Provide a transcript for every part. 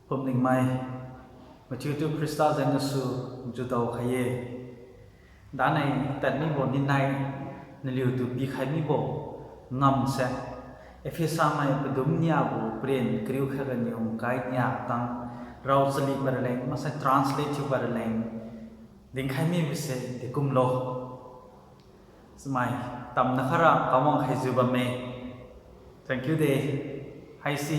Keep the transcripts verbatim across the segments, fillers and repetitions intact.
Pumlingmai, mathiutu Khrista jeng gasu judao khai-e. Danai tadmibo ninai naliutu pikhai mibo ngamse, Ephesamai padum niabo paren kariu khat ganiu makai nia tang rao chali paraleng maksai translate thiu paraleng dinkhai mibose dekumlo. Chamai, tamna khaira kawang khaijiu bamme. Thank you de. Haise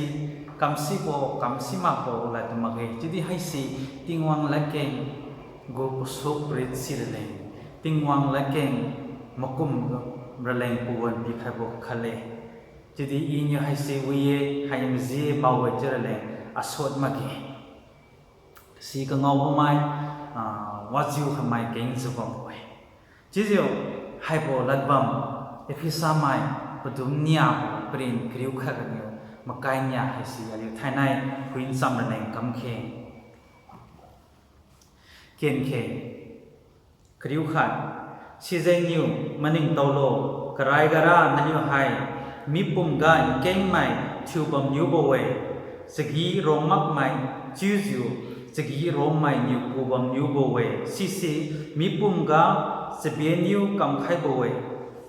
kamsibo, kamsi makbo ladtu makge. Chiudi haise Tingwang ladkeng gu pasuk parit siraleng, Tingwang ladkeng makum raleng pawan pikhaibo khatle. Chiudi iniu haise wi-e, hai maji-e, mao-e chiu raleng asot makge. Si kangaobo mai, ah, wajiu khamai kengjiu bambo-e. Chiujiu haibo ladbam, Ephesamai padum niabo paren kariu khat ganiu makai nia haise aliu thainai phuin cham raleng kamkhe. Kenkhe, kariu khat. Sijengniu maningtaolo, karai gara naliu hai mipum ga nkengmai thiubamniubo-e, chagi rommakmai chiujiu chagi rommainiu kubamniubo-e, sise mipum ga chabenniu kamkhaibo-e.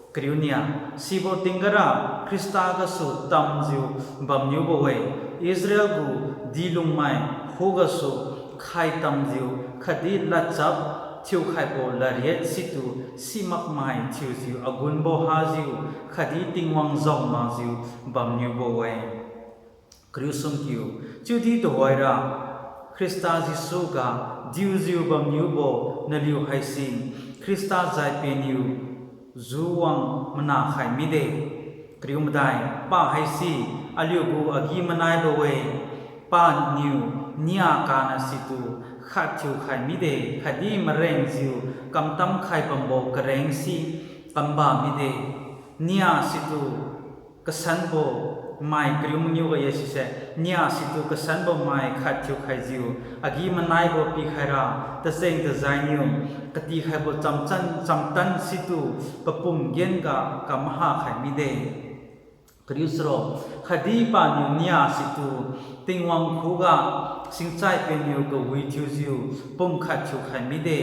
Kariu nia. Sibo tinggara Khrista gasu tamjiu bamniubo-e, Israel gu dilungmai khugasu khai tamjiu khatdi ladchap thiukhaibo ladriat situ simakmai thiujiu agunbo hajiu khatdi Tingwang jaomakjiu bamniubo-e. Kariu sumkiu. Chiudi tuhoira Khrista Jesu ga diujiu bamniubo naliu haise Khrista jai peniu juwang mana khai mide. Kariu madai. Pa haise aliugu agi-manaibo-e. Paniu nia kana situ khat thiukhai mide khatdi marengjiu kamtam khai bambo kareng si kamba mide. Nia situ kasanbo mai, kariu mangiu ga ye sise, nia situ kasanbo mai khat thiukhaijiu agi-manaibo pikhaira, tacheng-tajainiu katikhaibo chamtan, chamtan situ papum genga kamaha khai mide. Kariu saro. Khatdi paniu nia situ Tingwang khuga singchai peniu kawi thiujiu pumkhat thiukhai mide.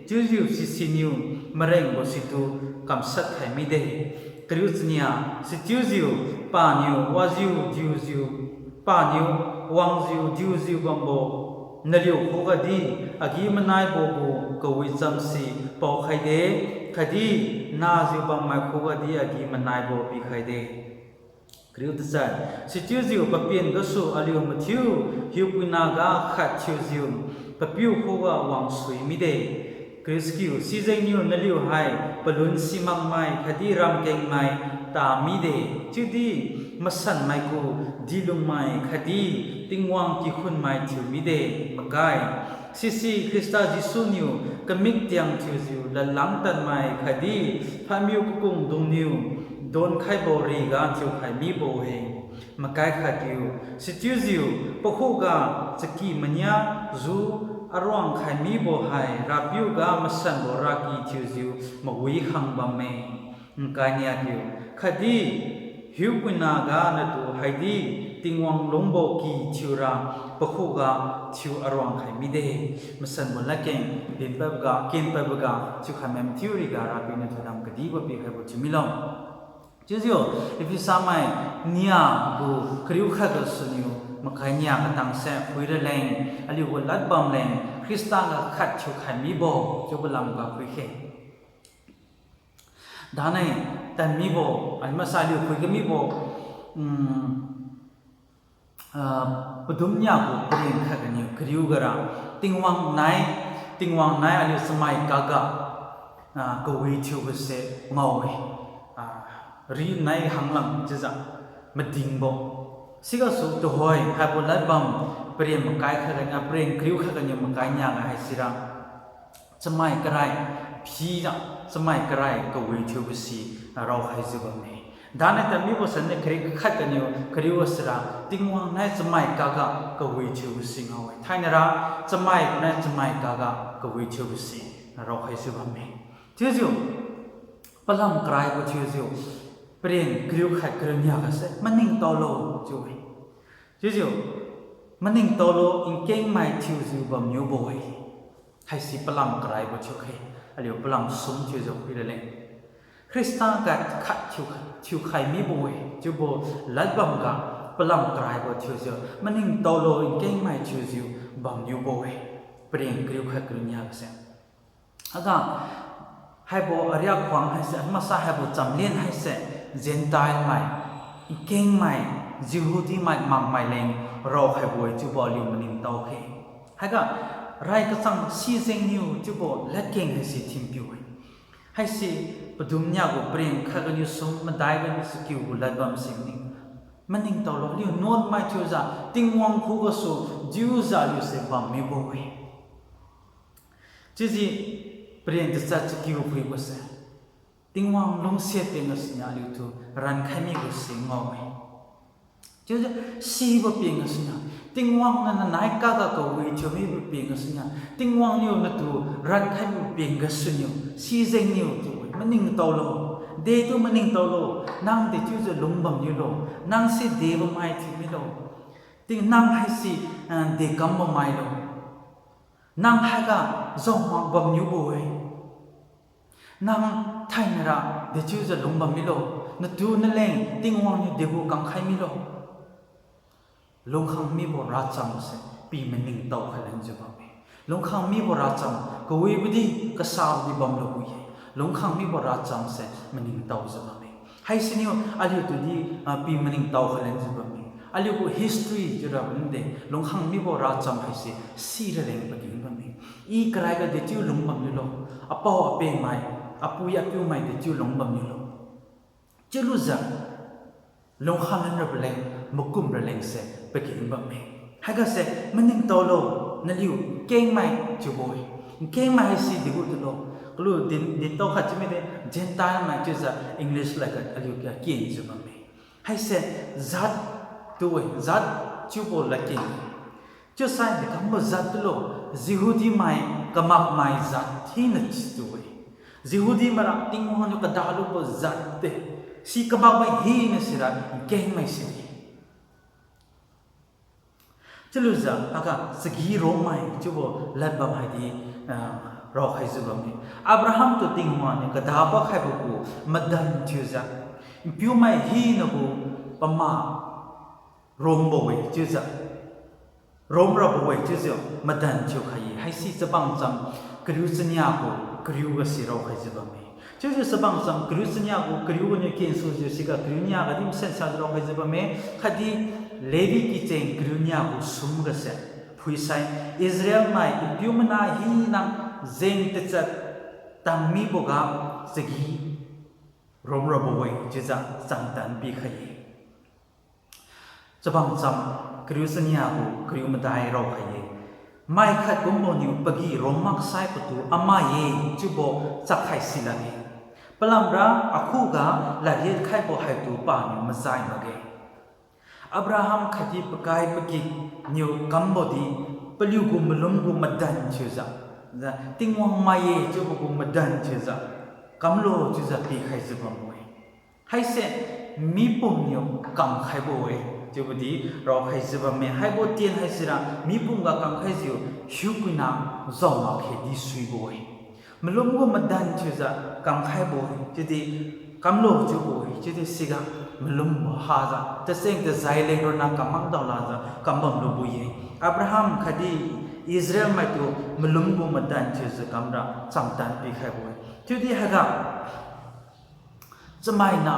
Chiujiu sisiniu marengbo situ kamshat khai mide. Kariu chania. Sichiujiu paniu wajiu diujiu, paniu wangjiu diujiu bambo naliu khugadi agi-manaibo gu kawicham si paokhaide, khatdi najiu bammai khugadi agi-manaibo pikhaide. Kariu tachat. Sichiujiu papen gasu aliu mathiu hiupuina ga khat thiujiu papiu khuga wangsui mide. Kariu chakiu. Sijengniu naliu hai palun simakmai khatdi ramkengmai ta mide, chiudi masanmai gu dilungmai khatdi Tingwang kikhunmai thiu mide. Makai. Sisi Khrista Jesu niu kamik tiang thiujiu ladlang tadmai khatdi phaimiu kakungdungniu donkhaibo riga thiukhai mibo-e. Makai khatkiu. Sichiujiu pakhuga chaky mania ju aruang khai mibo hai Rapiu ga masanbo raky thiujiu mawi khang bamme. Nkai niakiu. Khatdi hiupuina ga natu haidi Tingwang lungbo ky thiura pakhuga thiu aruang khai mide. Masanbo ladkeng pinpadboga, kenpadboga thiukhai mai mathiu riga Rapiu niu thoidam kadibo pikhaibo thiu milo. Chiujiu Ephesamai nia gu kariu khat gasuniu makai nia katangse phuiraleng, aliu gu ladbam leng Khrista ga khat thiukhai mibo chiubo lamga phuikhe. Danai tadmibo, aliu masa aliu phui kamibo, mm, ah, padum niabo paren khat ganiu kariu gara, Tingwang nai, Tingwang nai aliu chamai kaga, ah, kawi thiubose ngao-e, ah, ri nai hanglam chiujiu madingbo. Sigasu tuhoi haibo ladbam paren makai khat ganiu, ah, paren kariu khat ganiu makai niaga haisira chamai karai, phijiu chamai karai kawi thiubo si raokhaijiu bamme. Danai tadmibo sanniu kariu khat ganiu kariu gasira Tingwang nai chamai kaga kawi thiubo si ngao-e. Thainara chamai nai chamai kaga kawi thiubo si raokhaijiu bamme. Chiujiu palam karaibo thiujiu paren kariu khat kariu niagase maningtaolo chiu-e. Chiujiu Maningtaolo, nkengmai thiujiu bamniubo-e. Haisi palam karaibo thiukhe, aliu palam sum thiujiu phuira leng. Khrista ga khat thiu, thiukhai mibo-e chiubo ladbam ga palam karaibo thiujiu, maningtaolo nkengmai thiujiu bamniubo-e. Paren kariu khat kariu nia gase. Aga, haibo ariak khuang haise, maksai haibo chamlen haise, Gentile mai, nkengmai, Jehudi mai, makmai leng raokhaibo-e chiubo aliu maningtao khe. Haiga, rai kachang sijengniu chiubo ladkeng haise thinpiu-e. Haise padum nia gu paren khat ganiu sum, madai ganiu chakiu gu ladbam sini. Maningtaolo, aliu nuanmai thiujiu Tingwang khugasu diujiu aliuse bammibo-e. Chiujiu paren tachat chakiu phuibose, Tingwang lungsiat peng gasuniu aliutu rankhai mibo si ngao-e. Chiujiu sibo peng gasuniu, Tingwang niu nanai kaga kawi thiu mibo peng gasuniu, Tingwang niu natu rankhai mibo peng gasuniu, sijengniu chiu-e, maningtaolo. Detu maningtaolo, nang dechiujiu lungbam niulo, nang si debo mai thiu milo. Ting nang haise, ah, dekambo mailo. Nang haiga jaomak bamniubo-e. Nang thainara dechiujiu lungbam milo. Natu naleng Tingwang niu degu kamkhai milo. Lungkhang mibo rachamse pi maningtao khailanjiu bamme. Lungkhang mibo racham, kawibodi kasabodi bamlo wi-e. Lungkhang mibo rachamse maningtaojiu bamme. Haisiniu aliutudi, ah, pi maningtao khailanjiu bamme. Aliu gu history chiura bamde, lungkhang mibo racham haise sira leng pageng bamme. I karaiga dechiu lungbam niulo, apao-apeh mai, apui-apiu mai dechiu lungbam niulo. Chiulujiu, lungkhang lan rabo leng, makum ralengse pageng bamme. Haigase maningtaolo, naliu nkengmai chiubo-e. Nkengmai haise degu tulo. Kalu din, dintao khat chiumide, Gentile mai chiujiu English ladga aliu ga kenjiu bamme. Haise jat tu-e, jat chiubo ladkeng. Chiusai dekambo jat tulo, Jehudi mai, kamakmai jat hina chitu-e. Jehudi maira Tingwang niu kadalubo jat de. Si kamakmai hina sira nkengmai sidi. Chiulujiu aga chagi rongmai chiubo ladbam haidi, ah, raokhaijiu bamme. Abraham tu Tingwang niu kadapad khaibo gu madan thiujiu, npiumai hina gu pama rongbo-e chiujiu, rongrabo-e chiujiu madan thiukhai-e. Haisi Chabangcham kariu chania gu kariu gase raokhaijiu bamme. Chiujiu Chabangcham kariu chania gu kariu ganiu kensujiu siga kariu nia gadi masen sajiu raokhaijiu bamme. Khatdi Levi kicheng kariu nia gu sum gase phuisai, Israel mai npiu mana hina jeng tachat tangmiboga chagi rongrabo-e chiujiu changtan pikhai-e. Chabangcham kariu chania gu kariu madai raokhai-e. Mai khat kumbo niu pagi rongmaksai patu amai-e chiubo chakkhai silakge. Palamra akhuga ladriat khaibo haitu paniu majai makge. Abraham khatdi pakai pagik niu kambodi paliu gu malum gu madan thiujiu, Tingwang mai-e chiubo gu madan thiujiu, kamlo chiujiu pikhaijiu bambo-e. Haise mipum niu kamkhaibo-e chiubodi raokhaijiu bamme. Haibo tien haisira mipum ga kamkhaijiu hiupuina jaomak khedi suibo-e. Malum gu madan thiujiu kamkhaibo-e chiudi kamlo chiubo-e chiudi siga malumbo hajiu tacheng-tajai leng ronna kam makdao lakjiu kambam lubo-e. Abraham khatdi Israel maitu malum gu madan thiujiu kamra changtan pikhaibo-e. Chiudi haiga chamaina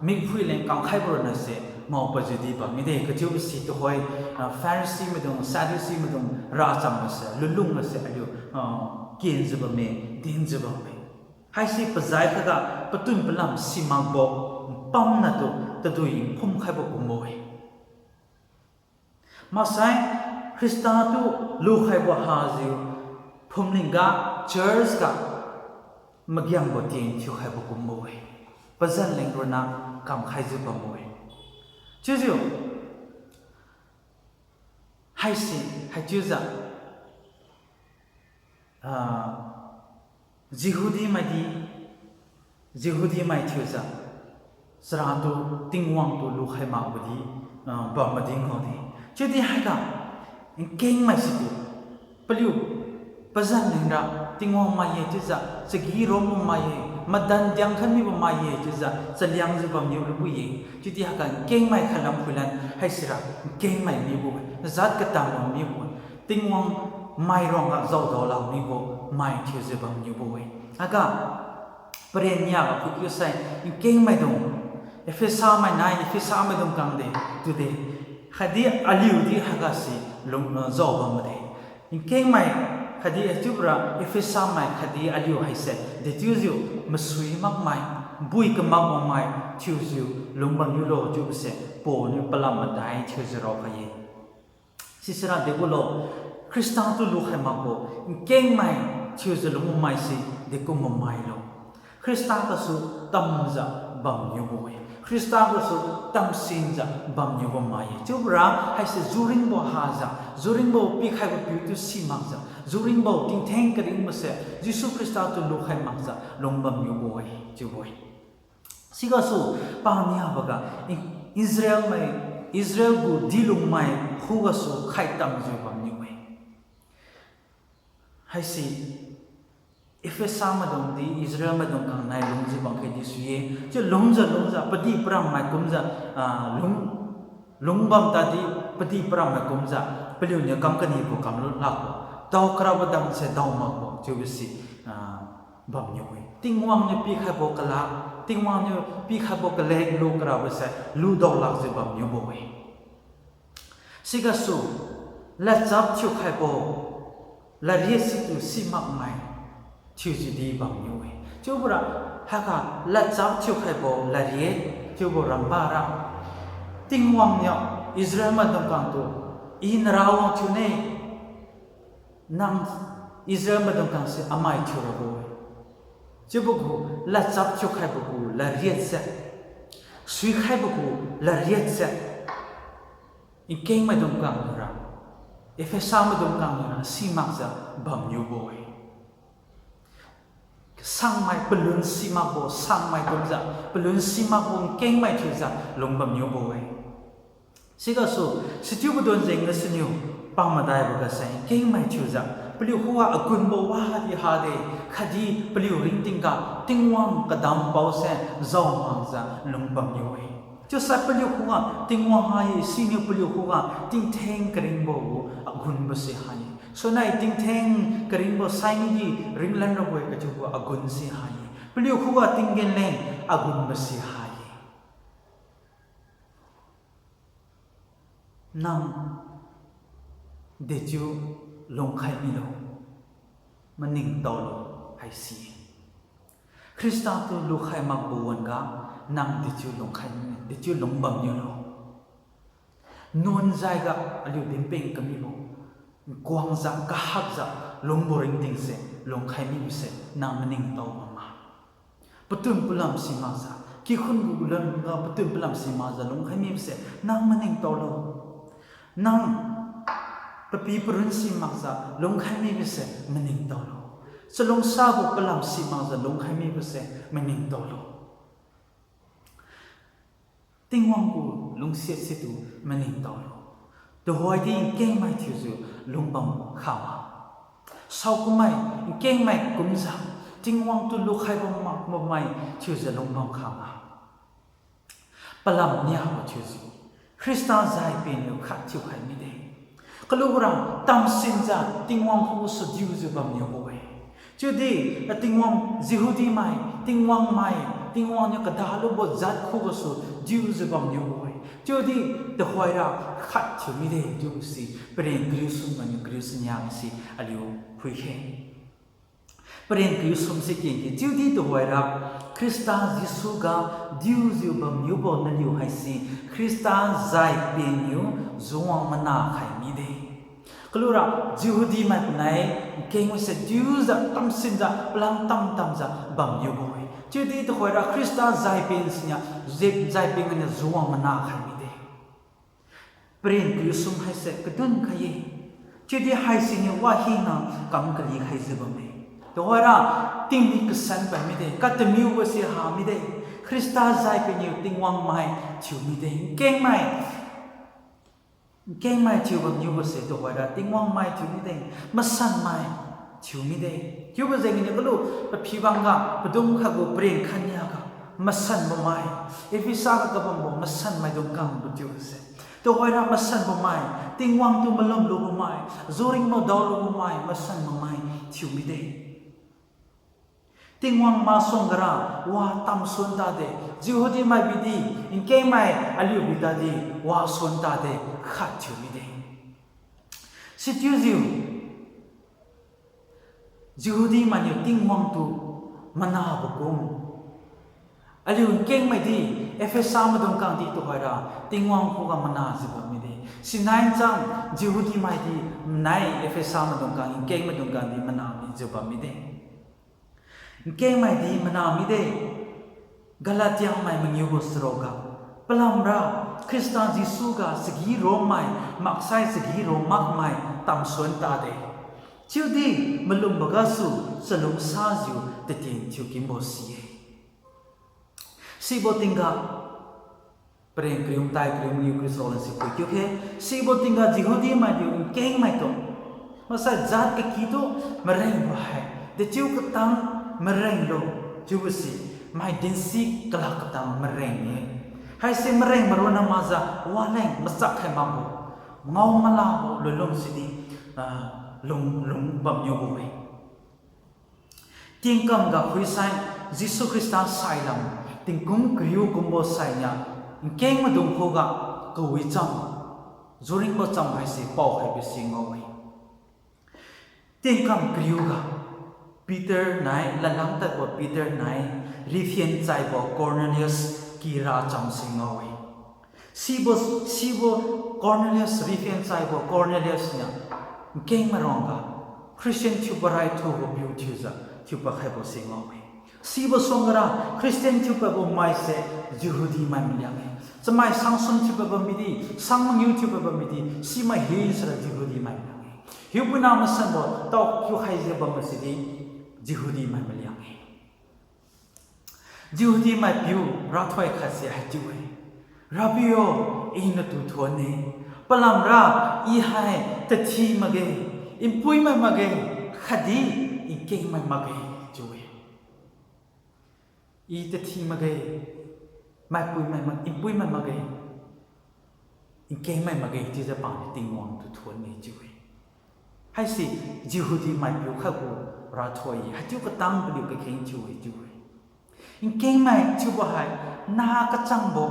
mikphui leng kamkhaibo ronnase mao pajiudi bammide kachiubo si tuhoi, ah, Pharisee maidung, Sadducee maidung racham gase, lunlung gase aliu, ah, kenjiu bamme, dinjiu bamme. Haise pajai khatga patun palam simakbo pamnatu tadui phumkhaibo kumbo-e. Maksai Khrista tu lukhaibo hajiu phumlingga church ga magiangbo tien thiukhaibo kumbo-e. Pazan leng ronna kamkhaijiu bambo-e. Chiujiu haise, haichiujiu, ah, Jehudi maidi, Jehudi mai thiujiu, charatu Tingwang tu lukhai makbodi, ah, bam madi ngaode. Chiudi haiga, Nkengmai situ, paliu pazan ningra, Tingwang mai ye chiujiu, chagi rom mai ye, madan diang khan mibo mai ye chiujiu, chaliangjiu bamniu lubo-e. Chiudi haiga nkengmai khatlam phuilan haisira, nkengmai mibo-e, jat katam bam mibo-e, Tingwang mai ruangga jaodao lak mibo mai thiujiu bamniubo-e. Haiga, paren niaga phuikiu sai, nkengmaidung, Ephesa mai nai, Ephesa maidung kangde, tude, khatdi aliudi haigase lung, ah, jao bam made. Nkengmai khatdi chiubora Ephesa mai khatdi aliu haise, dechiujiu masui makmai, bui kamak bammai thiujiu lungbam niulo chiubose, Paul niu palam madai thiujiu raokhai-e. Sisira debola, Khrista tu lukhai makbo, nkengmai thiujiu lungbammaise, dekum bammailo. Khrista gasu tamjiu bamniubo-e. Khrista gasu tamsinjiu bamniubo mai-e. Chiubora haise juringbo hajiu, juringbo pikhaibo piutu simakjiu, juringbo tingtheng karingbose, Jesu Khrista tu lukhai makjiu lungbam niubo-e, chiubo-e. Sigasu paniaboga, I-, Israel mai, Israel gu dilungmai khugasu khaitamjiu bamniu-e. Haise, Ephesa maidungdi Israel maidung kangnai lungjiu bamkhai di sui-e. Chiu lungjiu lungjiu, padih param mai kumjiu, ah, lung, lungbam tadi padih param mai kumjiu, paliuniu kam kanibo kamlu lakbo, dao karabo damse dao makbo, chiubose, ah, bamniu-e. Tingwang niu pikhaibo kalak, Tingwang niu pikhaibo kalek lu karabose, lu daolakjiu bamniubo-e. Sigasu, ladchap thiukhaibo, ladriat situ simakmai, thiujiudi bamniu-e. Chiubora, haiga ladchap thiukhaibo ladriat, chiubo rambara, Tingwang niu Israel maidung kangtu, I narawang thiune, nang Israel maidung kangse amai thiurabo-e. Chiubo gu ladchap thiukhaibo gu ladriatse, suikhaibo gu ladriatse, nkengmaidung kangniura, Ephesa maidung kangniura simakjiu bamniubo-e. Sangmai palun simakbo, sangmai kumjiu palun simakbo nkengmai thiujiu lungbam niubo-e. Sigasu, sichiubo donjeng gasuniu, pamadaibo gase nkengmai thiujiu, paliu khuga agunbo wadi hade, khatdi paliu ringtingga Tingwang kadampaose jaomakjiu lungbam niu-e. Chiusai paliu khuga Tingwang ha-e, siniu paliu khuga tingtheng karingbo gu agunbose ha-e. Sunai tingtheng karingbo sai midi ringlan rabo-e kachiubo agunse ha-e. Paliu khuga tinggen leng agunbose ha-e. Nang dechiu lungkhai milo, maningtaolo haise. Khrista tu lukhai makbo wan-ga, nang dechiu lungkhai, dechiu lungbam niulo. Nuan jaiga aliu dinpeng kamibo, nkuangjiu kahakjiu lungbo ringtingse lungkhai mibose nang maningtao bamma. Patun palam simakjiu, kikhun gu lun ga patun palam simakjiu lungkhai mibose nang maningtaolo. Nang papi parun simakjiu lungkhai mibose maningtaolo. Chalungsabo palam simakjiu lungkhai mibose maningtaolo. Tingwang gu lungsiat situ maningtaolo. Tuhoidi nkengmai thiujiu lungbam khama. Saokummai nkengmai kumjiu, Tingwang tu lukhai bam mak bammai thiujiu lungbam khama. Palam niabo thiujiu, Khrista jai penniu khat thiukhai mide. Kalura tamsinjiu Tingwang khugasu diujiu bamniubo-e. Chiudi, a Tingwang Jehudi mai, Tingwang mai, Tingwang niu kadalubo jat khugasu diujiu bamniubo-e. Chiudi tuhoira khat thiu mide chiubo si, paren kariu sum ganiu kariu sania si aliu phuikhe. Paren kariu sum si kengke, chiudi tuhoira Khrista Jesu ga diujiu bamniubo naliu haise Khrista jai penniu juwang mana khai mide. Kalura Jehudi mai panai nkengmaise diujiu tamsinjiu palam tamtamjiu bamniubo-e. Chiudi tuhoira Khrista jai pen siniu, je- jai pen ganiu juwang mana khai mide. Paren kariu sum haise kadun khai-e. Chiudi haisiniu wahina kam kali khaijiu bamme. Tuhoira tingmi kasan pai mide, katamiubo si ha mide. Khrista jai penniu Tingwang mai thiu mide. Nkengmai Nkengmai thiubamniubose tuhoira Tingwang mai thiu mide, masanmai thiu mide. Chiubo jengniu kalu paphi bangga padum khatgu pareng khatniaga masanbo mai, Ephesa ga kabambo masanmaidung khangbo chiubose, tuhoira masanbo mai, Tingwang tu malum lubo mai, juringbo daolubo mai, masanbo mai thiu mide. Tingwang masuangga ra wa tamsuan tade, Jehudi mai bidi, nkengmai aliu bidadi wa suan tade, khat thiu mide. Sichiujiu Jehudi mainiu Tingwang tu manabo kum, aliu nkengmai di Ephesa maidung khang di tuhoira Tingwang khuga manajiu bam mide. Sinai cham Jehudi mai di manai, Ephesa maidung khang, nkengmaidung khang di mana mijiu bam mide. Nkengmai di mana mide. Galatia mai mangiubo saroga, palamra Khrista Jesu ga chagi rommai maksai chagi ro makmai tamsuan tade, chiudi malumbo gasu chalungsajiu tatien thiu kimbo si-e. Sibo tingga, pareng kariu matai kariu mangiu kariu sarolan si phuikiu khe, sibo tingga Jehudi mainiu nkengmai tu, maksai jat kakitu marengbo hai, dechiu katang marenglo, chiubose, mai dinsi kalak katang mareng-e. Haise mareng maronna makjiu waleng machak khai makbo, ngao malabo lunlung sidi, ah, lung, lungbamniubo-e. Tingkam ga phuisai, Jesu Khrista sailam, tingkum kariu kumbo sainiu, nkengmaidung khuga kawicham, juringbo cham haise paokhaibo si ngao-e. Tingkam kariu ga, Peter nai, ladlam tadbo Peter nai, riphen chaibo Cornelius kira chamse ngao-e. Sibo, sibo Cornelius, riphen chaibo Cornelius niu, nkengmai ruangga, Christian thiupad raithubo piu thiujiu, thiupad khaibo si ngao-e. Sibo suangga ra, Christian thiupadbo maise, Jehudi mai maliang-e. Chamai sangsum thiupad bam midi, sangmangiu thiupad bam midi, simai hinsira Jehudi mai maliang-e. Hiupuina masanbo, tao kiukhaijiu bambo sidi, Jehudi mai maliang-e. Jehudi maipiu rathoi khatse haichiu-e, Rabbi yo, I natu thuon-e, palamra I hai tathi makge, npuimai makge, khatdi nkengmai makge, chiu-e. I tathi makge, maipuimai mak, npuimai makge, nkengmai makge chiujiu paniu Tingwang tu thuon-e chiu-e. Haise Jehudi maipiu khatgu rathoi-e, haichiu katang paliu kakheng thiu-e chiu-e. Nkengmai chiubo hai, na kachangbo,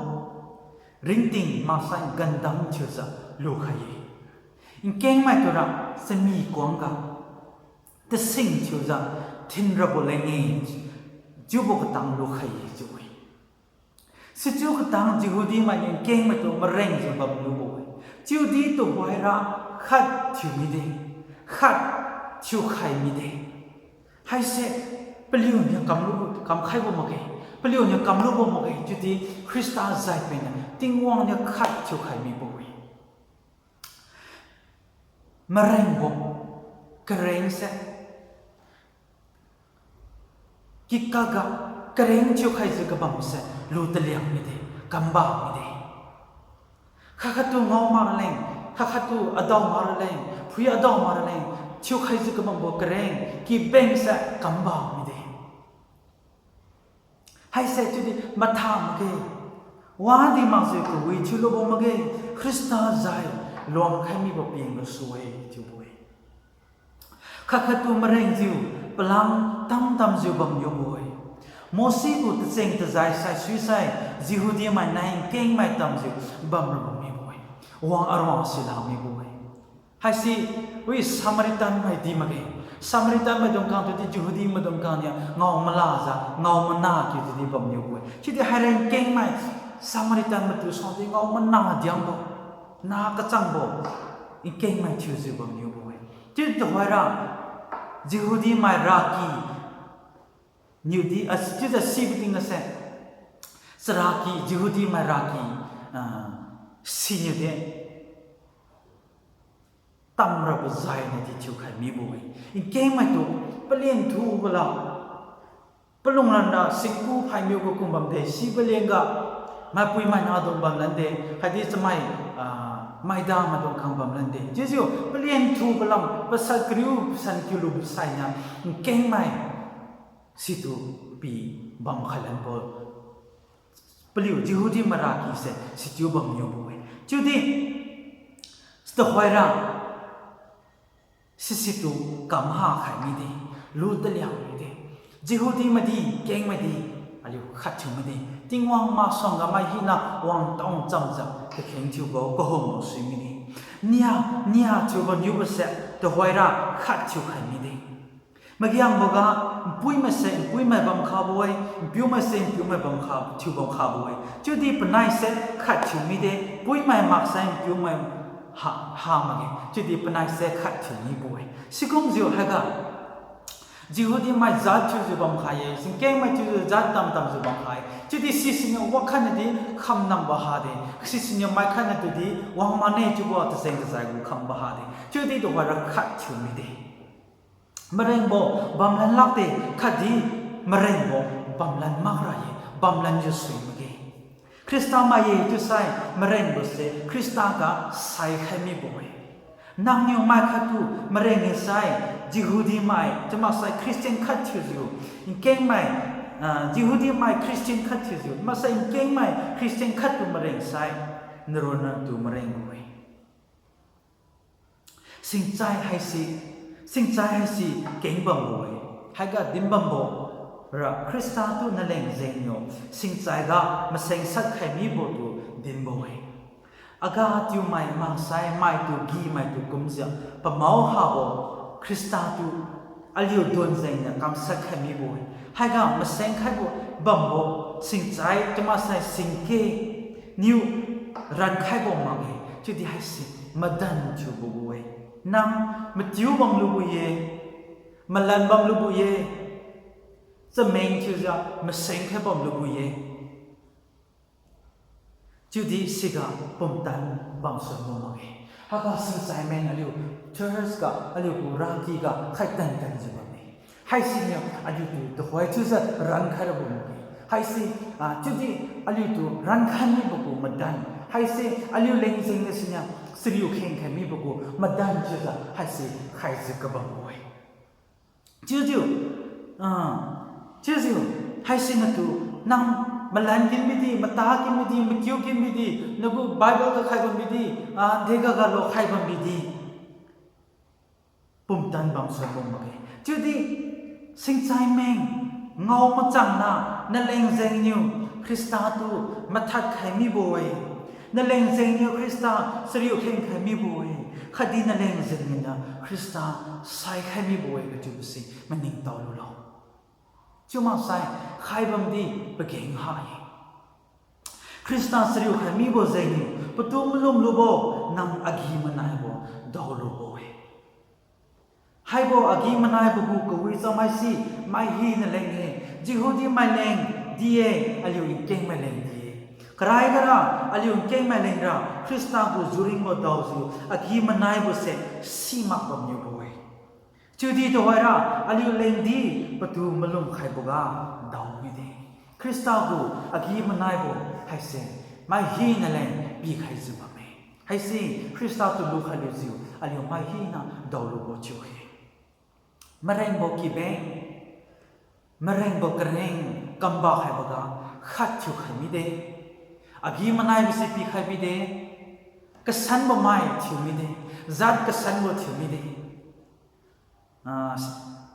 ringting maksai gandam thiujiu lukhai-e. Nkengmai tura chami kuangga tasing thiujiu thinrabo leng-e, chiubo katang lukhai-e chiu-e. Sichiu katang Jehudi mainiu nkengmai tu marengjiu bamlubo-e. Chiudi tuhoira khat thiu mide, khat thiukhai mide. Haise paliuniu kamlubo, kamkhaibo makge, paliuniu kamlubo makge, chiudi Khrista jai piniu Tingwang niu khat thiukhai mibo-e. Marengbo karengse, kikakga kareng thiukhaijiu kabamse lu taliang mide, kamba mide. Khat khattu ngao makraleng, khat khattu adao makraleng, phui adao makraleng, thiukhaijiu kabambo kareng kibengse kamba mide. Haise chiudi matha makge, wadi makjiu kawi thiulubo makge, Khrista jai luangkhai mibo ping gasu-e chiubo-e. Khat khattu marengjiu palam tamtamjiu bamniubo-e. Mose gu tacheng-tajai saisuisai, Jehudi mai nai nkengmai tamjiu bamrabo mibo-e. Wang aruang silak mibo-e. Haise, wi Samaritan maidi makge. Samaritan maidung khang tudi Jehudi maidung khang niu ngao malajiu, ngao mana kiu tudi bamniubo-e. Chiudi haira nkengmai, Samaritan maitu suangdi ngao mana diangbo, na kachangbo, nkengmai thiujiu bamniubo-e. Chiudi tuhoira, Jehudi mai raky niudi, ah, chiujiu sibo tingga se, charaky, Jehudi mai raky, ah, siniudi tamrabo jainiudi thiukhai mibo-e. Nkengmaitu palen thubo la, palung landa singku phaimiubo kum bamde, si palengga maipuimai nadung bamlande, khatdi chamai, ah, Maida maidung khang bamlan de. Chiujiu palian thubo lam pasat kariu pasan kiu lubo sainiu nkengmai situ pi bam khailanbo paliu Jehudi mairaki se sichiu bamniubo-e. Chiudi, tuhoira, sisitu kamha khai mide, lu taliang mide. Jehudi maidi, nkengmai di, aliu khat thiu mide. Tingwang masuangga mai hina wangtao chamjiu kakheng thiubo kahumbo sui mide. Nia, nia thiubo niubose tuhoira khat thiu khai mide. Magiangboga, npuimai se npuimai bam khabo-e, npiumai se npiumai bam kha, thiu bam khabo-e. Chiudi panai se khat thiu mide, npuimai maksai npiumai ha, ha makge. Chiudi panai se khat thiu mibo-e. Sikumjiu haiga, Jehudi mai jat thiujiu bam khai-e, singkengmai thiujiu jat tamtamjiu bam khai-e. Chiudi sisiniu wakhatnadi khamnambo hade, sisiniu maikhatnatudi wang mane chiubo tajeng tajai gu khambo hade. Chiudi tuhoira khat thiu mide. Marengbo bamlan lakde, khatdi marengbo bamlan makra-e, bamlanjiu sui makge. Khrista mai-e chiusai marengbose Khrista ga saikhai mibo-e. Nangniu mai khattu mareng-e sai, Jehudi mai, chiumaksai Christian khat thiujiu, nkengmai, ah, Jehudi mai Christian khat thiujiu, maksai nkengmai Christian khattu mareng sai, naronna tu marengbo-e. Singchai haise, singchai haise keng bambo-e. Haiga din bambo ra Khrista tu naleng jengniu singchaiga maseng satkhai mibo tu dinbo-e. Aga tiumai maksai maitu gimaitu kumjiu pamao habo Khrista tu aliu don jengniu kamshat khai mibo-e. Haiga maseng khaibo bambo singchai chiumaksai singke niu rankhaibo makge. Chiudi haise madan thiubo gu-e. Nang matiu bamlubo-e, malan bamlubo-e, chameng thiujiu maseng khai bamlubo-e. Chiudi siga pumtan bamsuanbo makge. Haiga singchai meng aliu church ga, aliu gu raky ga khai tan tanjiu bamme. Haisiniu aliutu tuhoi chiujiu rankhai rabo makge. Haise, ah, chiudi aliutu rankhai mibo gu madan. Haise aliu leng jengniu siniu chariu khengkhai mibo gu madan chiujiu haise khaijiu kabambo-e. Chiujiu, ah, chiujiu, haise natu, nang malan kin bidi, mata kin bidi, matiu kin bidi, nagu Bible ga khai bam bidi, ah, dega galo khai bam bidi. Pumtan bamsuanbo makge. Chiudi, singchai meng, ngao machangna, naleng jengniu Khrista tu mathad khai mibo-e. Naleng jengniu Khrista chariu khengkhai mibo-e. Khatdi naleng jengniu Khrista saikhai mibo-e kachiubo si maningtao lulo. Chiumaksai, khai bamdi pageng ha-e. Khrista chariu khai mibo jengniu patu malum lubo, nang agi-manaibo daolubo-e. Haibo agi-manaibo gu kawi chamaisi, mai hina leng-e, Jehudi mai leng di-e, aliu nkengmai leng di-e. Karai gara aliu nkengmai lengra Khrista gu juringbo daojiu agi-manaibo se simak bamniubo-e. Chiudi tuhoira aliu lengdi patu malum khaiboga dao mide. Khrista gu agi-manaibo haise mai hina leng pikhaijiu bamme. Haise Khrista tu lukhai lujiu aliu mai hina daolubo chiu-e. Marengbo kibeng, marengbo kareng kamba khaiboga khat thiukhai mide. Agi-manaibo se pikhai mide. Kasanbo mai thiu mide. Jat kasanbo thiu mide. Ah,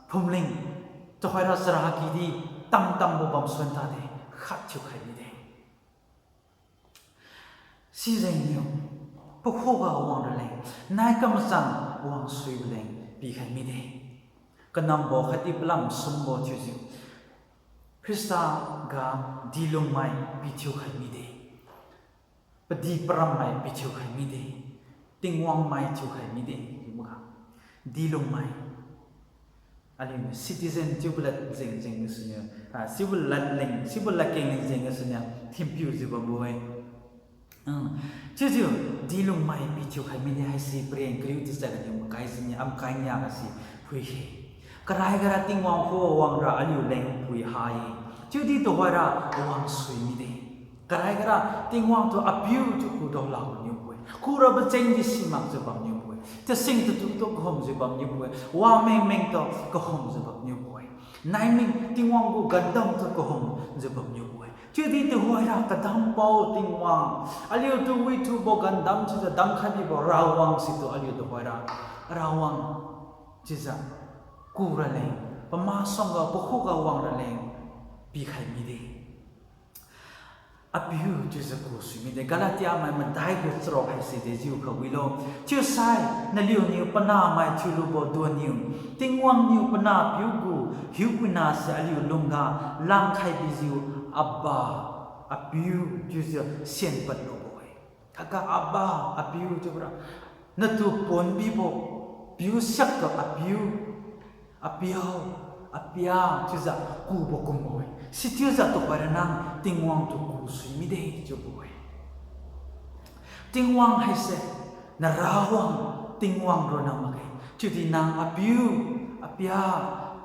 phumling, tuhoira charaky di tamtambo bamsuan tade, khat thiukhai mide. Sijengniu, pakhuga wangraleng, nai kamachang wangsuibo leng pikhai mide. Kanambo khatdi palam sumbo thiujiu, Khrista ga dilungmai pithiukhai mide. Padi parammai pithiukhai mide, Tingwang mai thiukhai mide, chiuboga. Dilungmai. Aliuniu citizen chiubo lad jeng jeng gasuniu, ah, sibo lad leng, sibo ladkeng leng jeng gasuniu, thinpiujiu bambo-e. Ah, chiujiu, dilungmai pithiukhai mide haise pareng kariu tisa ganiu makai jini, amakai nia gasi phuikhe. Karai gara Tingwang khuga wangra aliu leng phui ha-e. Chiudi tuhoira wangsui mide. Karai gara Tingwang tu apiu chiu khudaolakbo niubo-e. Kurabo cheng di simakjiu bamniubo-e. Tasing tatu tu kahumjiu bamniubo-e. Wameng meng tu kahumjiu bamniubo-e. Naimik Tingwang gu gandam tu kahumjiu bamniubo-e. Chiudi tuhoira kadampao Tingwang, aliutu withubo gandam chiujiu damkhai bibo Rawang situ aliu tuhoira Rawang chiujiu ku raleng, pamasuangga pakhuga wang raleng pikhai mide. Apiu chiujiu ku sui mide. Galatia mai madai gu charuk haisi dejiukha wilo. Chiusai naliuniu panahmai thiulubo duanniu, Tingwang niu panahpiu gu hiupuina se aliu lungga langkhai bijiu Abba, Apiu chiujiu sienpad lubo-e. Khatga Abba, Apiu chiubora, natu ponbibo piu siakga Apiu, Apiu, Apia chiujiu kubo kumbo-e. Sichiujiu tuhoira nang Tingwang tu ku sui mide chiubo-e. Tingwang haise narawang Tingwang ronna makge. Chiudi nang Apiu, Apia,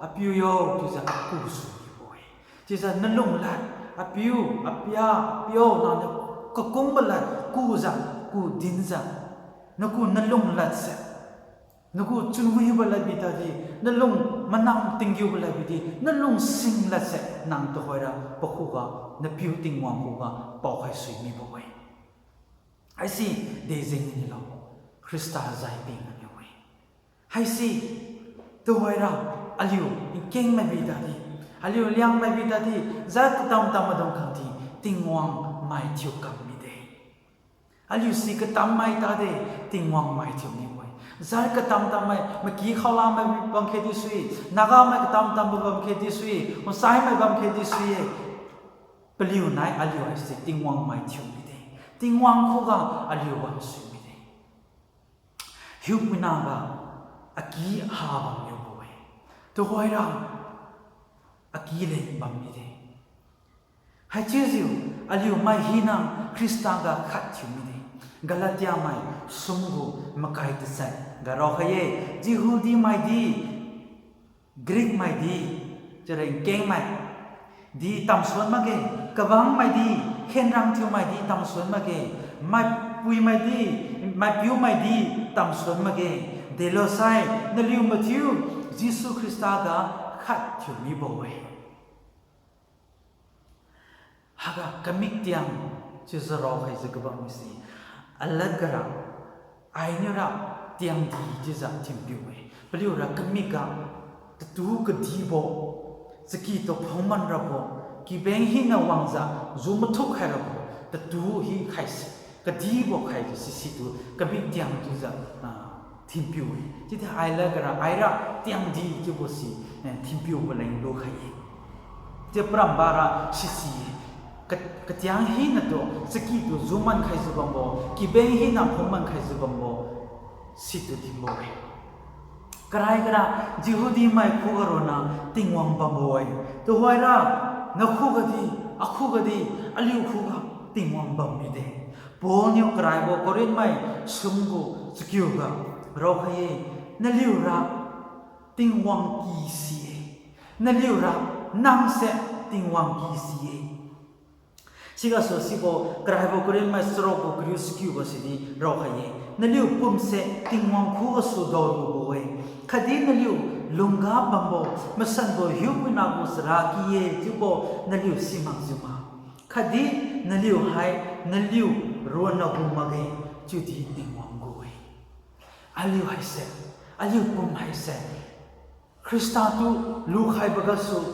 Apiu yo chiujiu ku sui mibo-e. Chiujiu nalung lad, Apiu, Apia, Apiu, nangniu kakumbo lad kujiu, ku dinjiu, nagu nalung ladse, nagu chunwibo lad bitadi, nalung manam tinggiubo lad bidi, nalung sing ladse, nang tuhoira pakhuga, napiu Tingwang khuga paokhai sui mibo-e. Haisi dejeng nilo, Khrista zai ping aniu-e. Haisi tuhoira aliu nkeng maibi tadi, aliu Liangmai bi tadi, jat katam-tam maidung khangdi Tingwang mai thiukam mide. Aliu si katam mai tade, Tingwang mai thiu mibo-e. Jat katam-tam mai, maky khaola mai bamkhe di sui, Naga mai katam-tambo bamkhe di sui, Hosai mai bamkhe di sui-e. Paliu nai aliu haise Tingwang mai thiu mide. Tingwang khuga aliu bam sui mide. Hiupuina ga aki ha bamniubo-e. Tuhoira aki leng bam mide. Haichiujiu aliu mai hina Khrista ga khat thiu mide. Galatia mai sum gu makai tachat ga raokhai-e, Jehudi maidi, Greek maidi, chiura nkeng mai di tamsuan makge, kabang maidi, khenrang thiu maidi tamsuan makge, maipui maidi, maipiu maidi tamsuan makge, delosai naliu mathiu Jesu Khrista ga khat thiu mibo-e. Haiga kamik tiang chiujiu raokhaijiu kabam misi, alad gara, ainiura tiangdi chiujiu thinpiu-e. Paliura kamik ga tatu kadibo, chaky tu phungman rabo, kibeng hina wangjiu ju mathuk khai rabo, tatu hi khaise, kadibo khaijiu sisitu kamik tiang chiujiu, ah, thinpiu-e. Chiudi ailad gara aira tiangdi chiubo si, eh, thinpiubo leng lukhai-e. Chiu parambara sisi, ka-, katiang hinatu chaky tu ju man khaijiu bambo, kibeng hina phungman khaijiu bambo, situ dinbo-e. Karai gara Jehudi mai khuga ronna Tingwang bambo-e. Tuhoira nakhugadi, akhugadi, aliu khuga Tingwang bam mide. Paul niu karaibo Corinth mai sum gu chakiuga raokhai-e, naliura Tingwang ky si-e. Naliura nangse Tingwang ky si-e. Sigasu sibo karaibo Corinth mai charuk gu kariu chakiuga sidi raokhai-e, naliu pumse Tingwang khugasu daolubo-e. Khatdi naliu lungga bambo masanbo Hiupuina gu charaky-e chiubo naliu simakjiu ma. Khatdi naliu hai naliu ronna gu makge, chiudi Tingwang gu-e. Aliu haise, aliu pum haise, Khrista tu lukhaibo gasu,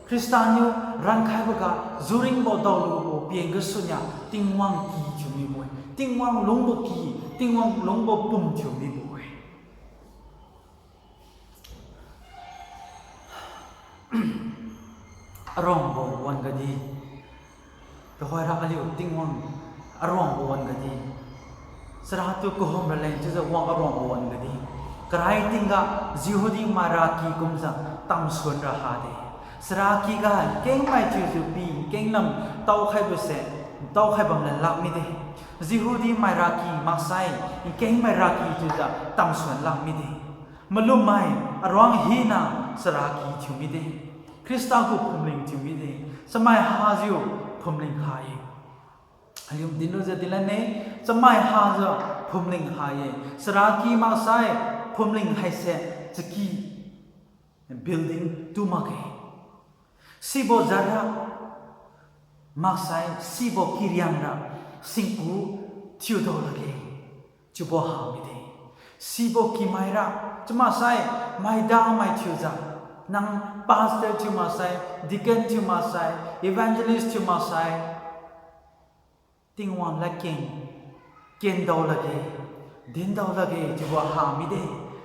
Khrista niu rankhaibo ga, juringbo daolubo peng gasu nia, Tingwang ky thiu mibo-e, Tingwang lungbo ky, Tingwang lungbo pum thiu mibo-e. Aruangbo wan-ga di, tuhoira aliu Tingwang aruangbo wan-ga di, charatu kahum raleng chiujiu wang aruangbo wan-ga di, karai tingga Jehudi mai raky kumjiu tamsuan ra hade. Charaky ga nkengmai thiujiu pi nkenglam taokhaibo se, taokhai bam lan lak mide. Jehudi mai raky maksai nkengmai raky chiujiu tamsuan lak mide. Malummai aruang hina charaky thiu mide. Khrista gu phumling thiu mide. Chamai hajiu phumling kha-e. Aliu dinlujiu dilan-e, chamai hajiu Phumling ha-e, charaky maksai phumling haise chaky building tu makge. Sibo jat ra maksai sibo kiriang ra singku thiudao lakge, chiubo ha mide. Sibo kimai ra, chiumaksai maidamai thiujiu, nang pastor thiu maksai, deacon thiu maksai, evangelist thiu maksai, Tingwang ladkeng kendao lakge, dindao lakge chiubo ha mide.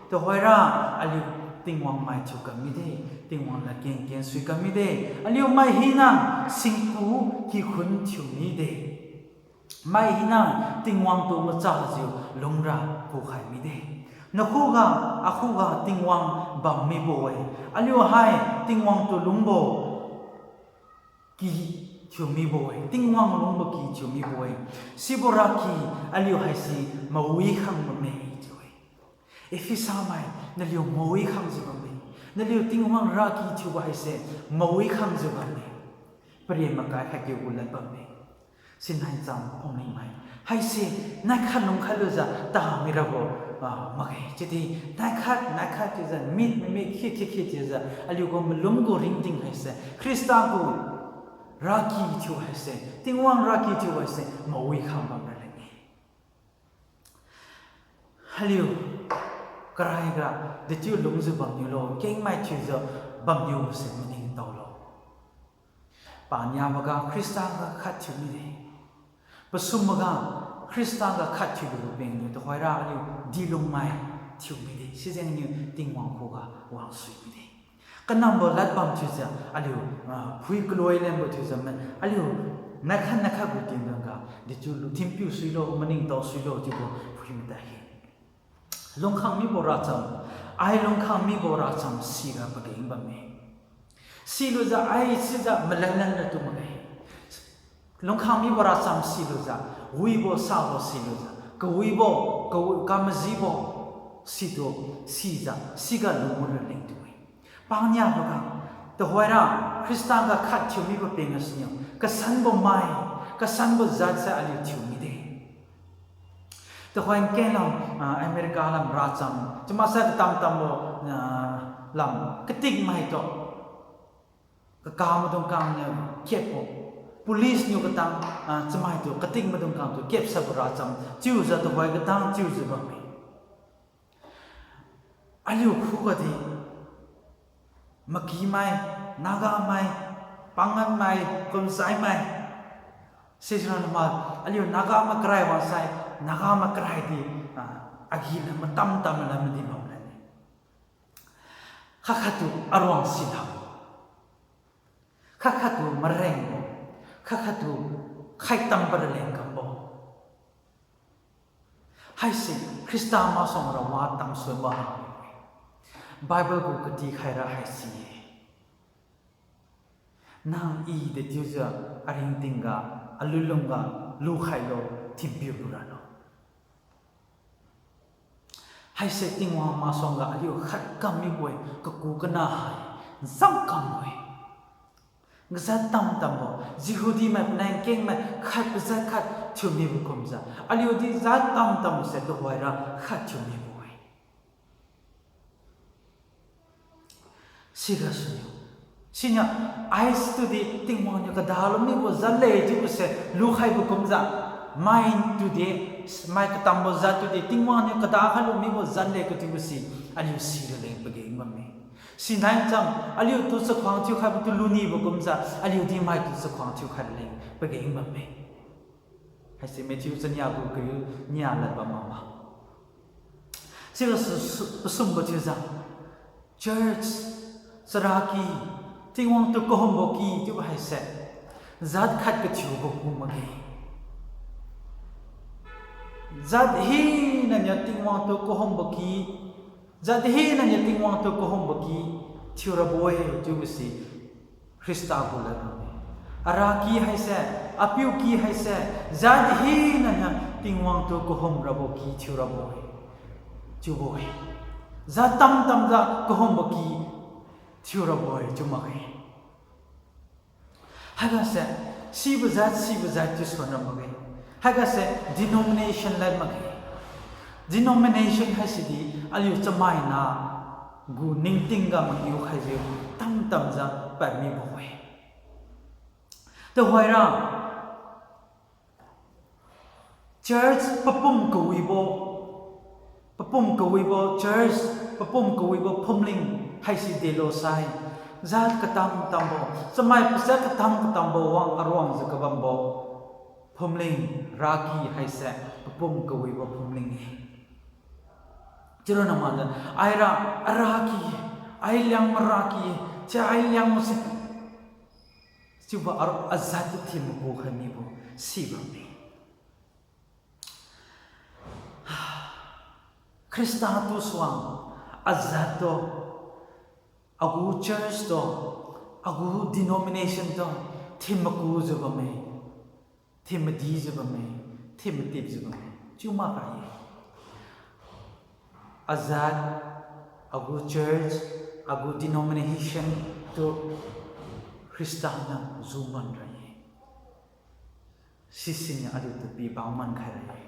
Tuhoira aliu Tingwang mai thiu kam mide, Tingwang ladkeng kensui kam mide. Aliu mai hina singku kikhun thiu mide. Mai hina Tingwang tu machajiu lungra kukhai mide. Nakhuga, akhuga Tingwang bam mibo-e. Aliu hai Tingwang tu lungbo ky thiu mibo-e, Tingwang lungbo ky thiu mibo-e. Sibo raky aliu haise mawi khang bamme chiu-e. Ephesa mai, naliu mawi khangjiu bamme. Naliu Tingwang raky thiubo haise mawi khangjiu bamme. Paren makai khatkiu gu lad bamme. Sinai cham phungning mai haise naikhat lungkhat lujiu tami rabo, ah, makge. Chiudi naikhat naikhat chiujiu mit mimik khit khit khit chiujiu aliu gu malum gu ringting haise Khrista gu raky thiu haise, Tingwang raky thiu haise mawi khang bam raleng-e. Aliu karaiga dechiu lungjiu bamniulo, kengmai thiujiu bamniubose maningtaolo. Paniaboga Khrista ga khat thiu mide. Pasumboga Khrista ga khat thiubo pengniu tuhoira aliu dilungmai thiu mide. Sijengniu Tingwang khuga wangsui mide. Kanambo lad bam thiujiu aliu, ah, phui kaloi lenbo thiujiu ma, aliu naikhat naikhat gu tingdungga dechiu lu thinpiu suilo, maningtao suilo chiubo phui matai-e. Lungkhang mibo racham, ai lungkhang mibo racham siga pageng bamme. Silujiu ai sijiu malanlan ra tu makge. Lungkhang mibo racham silujiu, wibo sabo silujiu, kawibo, kawi, kamajibo situ, sijiu, siga lungmun raleng tu-e. Paniaboga, tuhoira Khrista ga khat thiu mibo peng gasuniu kasanbo mai, kasanbo jatse aliu thiu mide. Tuhoi kenlam, ah, America lam racham, chiumaksai katam tambo, ah, lam katikmaitu kaka maidung khangniu kapbo, police niu katang, ah, chamaitu katik maidung khangtu kapsabo racham chiujiu tuhoi katang chiujiu bamme. Aliu khugadi Makimai, Nagamai, Panganmai, Kumsaimai, sisira nama, aliu Naga makarai wangsai, Naga makaraidi, ah, agi la matam tam la madi bam lane. Khat khattu aruang silabo, khat khattu marengbo, khat khattu khaitam paraleng kambo. Haise Khrista masuang ra wa tamsuibo ha-e. Bible gu katikhai ra haise-e. Nang I dechiujiu aringtingga, alulungga lukhailo, thinpiu luralo. Haise Tingwang masuangga aliu khat kam mibo-e, kaku kana hai, ncham kambo-e. Kazat tam tambo, Jehudi mai, panai kengmai khat pazat khat thiu mibo kumjiu, aliudi jat tam tambose tuhoira khat thiu mibo-e. Sigasu, siniu, ai tudi Tingwang niu kadalo mibo jat le chiubose lukhaibo kumjiu, mai tudi, mai katambo jat tudi Tingwang niu kadakhailo mibo jat le kathiubose aliu sira leng pageng bamme. Sinai cham aliutu chakhuang thiukhaibo tu lunibo kumjiu, aliudi maitu chakhuang thiukhai raleng pageng bamme. Haise Matthew chania gu kariu nia lad bam makma. Sigasu, su-, pasumbo thiujiu, church, charaky, Tingwang tu kahumbo ky chiubo haise jat khat kathiubo kum makge. Jat hinaniu Tingwang tu kahumbo ky, jat hinaniu Tingwang tu kahumbo ky thiurabo-e chiubose Khrista gu lad bamme. Araky haise, apiuky haise, jat hinaniu Tingwang tu kahum rabo ky thiurabo-e chiubo-e. Jat tam tamjiu kahumbo ky thiurabo-e chiu makge. Haigase, sibo jat, sibo jat chiu suan ra makge. Haigase, denomination lad makge. Denomination haisidi aliu chamaina gu ningting ga mangiu khaijiu tamtamjiu padmibo-e. Tuhoira church papum kawibo, papum kawibo church, papum kawibo phumling haise delo sai, jat katam katambo, chamai pachat katam katambo wang aruangjiu kabambo phumling, raky haise papum kawibo phumling-e. Chiura namakjiu, aira araky, ai Liangmai raky, chi ai Liangmai se, chiubo a- ajat tu thin maku khai mibo sibamme. Khrista tu suang ajat tu, agu church tu, agu denomination tu thin makujiu bamme, thin madijiu bamme, thin matipjiu bamme. Chiu makra-e. Ajat, agu church, agu denomination tu Khrista niu juman ra-e. Sisiniu aliutu pi bangman khai ra-e.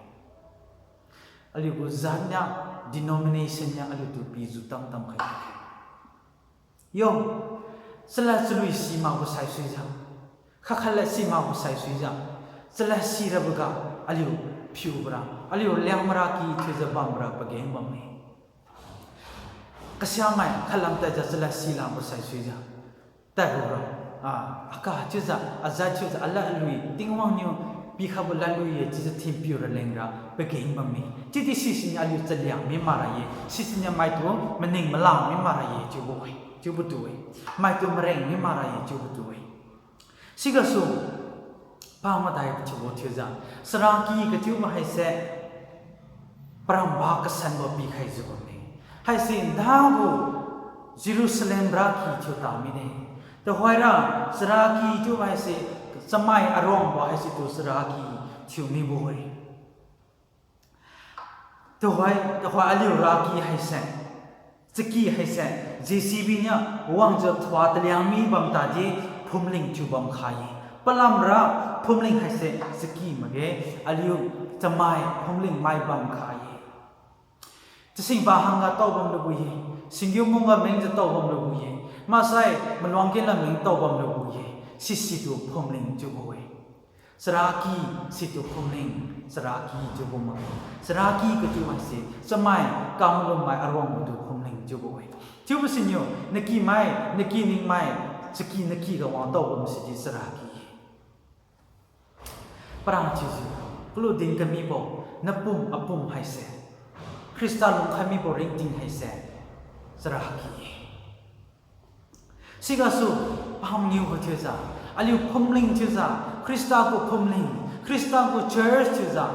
Aliugu jat niu, denomination niu aliutu pi ju tamtam khai-e. Yo, chalad chalui simakbo saisuijiu, khatkhatlad simakbo saisuijiu, chalad sirabo ga aliu phiubora, aliu Liangmai raky thiujiu bamra pageng bamme. Kasiamai khatlam tadjiu chalad silabo saisuijiu, tadbora, ah, aka chiujiu, ajat chiujiu, alad alui, Tingwang niu pikhaibo ladlui-e chiujiu thinpiu ralengra pageng bamme. Chiudi sisiniu aliu chaliang mi makra-e, sisiniu maitu maning malang mi makra-e chiubo-e, chiubo tu-e. Maitu mareng mi makra-e chiubo tu-e. Sigasu, pamadai chiubo thiujiu, charaky kachiubo haise paramba kasanbo pikhaijiu bamme. Haise ndagu Jerusalem raky thiuta mide. Tuhoira charaky chiubo haise chamai aruangbo haisitu charaky thiu mibo-e. Tuhoi, tuhoi aliu raky haise, chaky haise, J C B niu wangjiu thua taliang mi bam tadi phumling thiu bam khai-e. Palamra phumling haise chaky makge, aliu chamai phumling mai bam khai-e. Tasingpa hangga tao bam lubo-e, singgiu mungga mengjiu tao bam lubo-e, maksai maluang kila meng tao bam lubo-e, sisitu phumling chiubo-e. Charaky situ phumling, charaky chiubo makge. Charaky kachiu haise chamai kamalummai aruangbotu phumling chiubo-e. Chiubo siniu naky mai, naky ningmai, chaky naky ga wang tao bam sidi charaky-e. Para chiujiu, kalu din kamibo, napum apum haise, Khrista lungkhai mibo ringting haise, charaky-e. Sigasu, paham niu gu thiujiu, aliu phumling thiujiu, Khrista gu phumling, Khrista gu church thiujiu,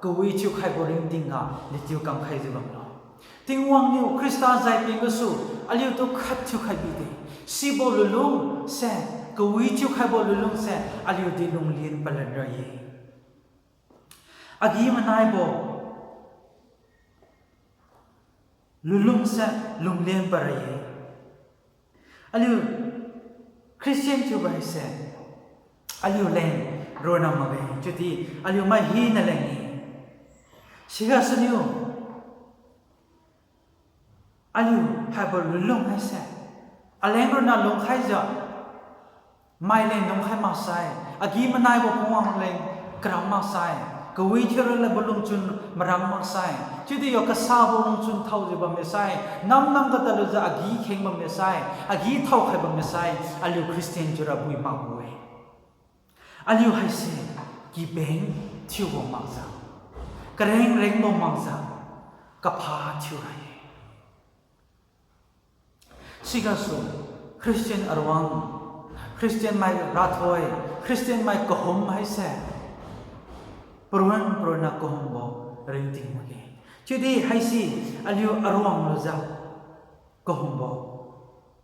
kawi thiukhaibo ringting ga dechiu kamkhaijiu bamlo. Tingwang niu Khrista jai peng gasu, aliutu khat thiukhai bide. Sibo lunlung se, kawi thiukhaibo lunlung se, aliudi lunglin palan ra-e. Agi-manaibo lunlung se lunglin para-e. Aliu Christian thiubo haise, aliu leng ronna makge, chiudi aliu mai hina leng-e. Sigasuniu, aliu haibo lunlung haise, aleng ronna lungkhaijiu, mai leng lungkhai maksai, agi-manaibo phungwang leng karam maksai, kawi thiuralabo lungchun maram maksai, chiudi yo kasabo lungchun thaojiu bamme sai, namnam ga tadlujiu agi kheng bamme sai, agi thaokhai bamme sai, aliu Christian thiura bui makbo-e. Aliu haise kibeng thiubo makjiu, kareng rengbo makjiu, kapha thiura-e. Sigasu Christian aruang, Christian mai rathoi, Christian mai kahum haise parun parunna kahumbo ringting makge. Chiudi haise aliu aruang lujiu kahumbo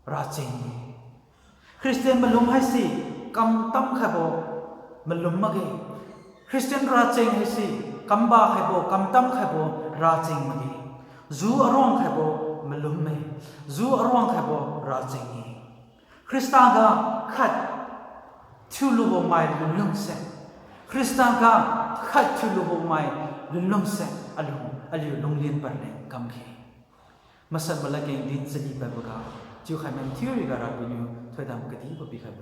racheng-e. Christian malum haise kamtam khaibo malum makge. Christian racheng haise kamba khaibo, kamtam khaibo racheng makge. Ju aruang khaibo malum-e. Ju aruang khaibo racheng-e. Khrista ga khat thiulubo mai lunlung se, Khrista ga khat thiulubo mai lunlung se aliu aliu lunglian padleng kamkhe. Masanbo ladkeng din chali padboga, chiukhai mathiu riga Rapiu niu thoidam kadibo pikhai